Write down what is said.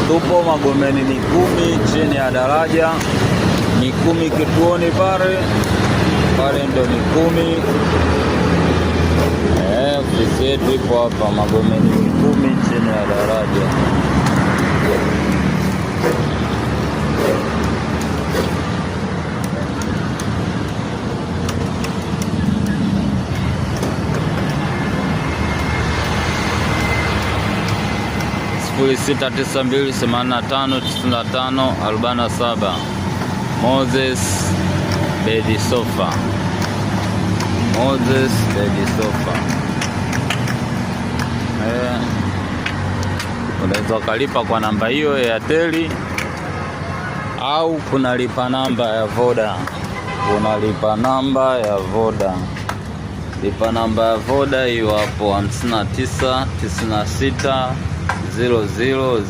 Tupo Magomeni Mikumi, chini ya daraja Mikumi kituoni pale pale, ndo Mikumi. Ofisi yetu ipo hapa Magomeni Mikumi, chini ya daraja. 0692859547 Moses Bedi Sofa. Moses Bedi Sofa. Unaweza ukalipa kwa namba hiyo ya Airtel au kuna lipa namba ya Voda. Kuna lipa namba ya Voda. Lipa namba ya Voda hiyo hapo 59 96 00.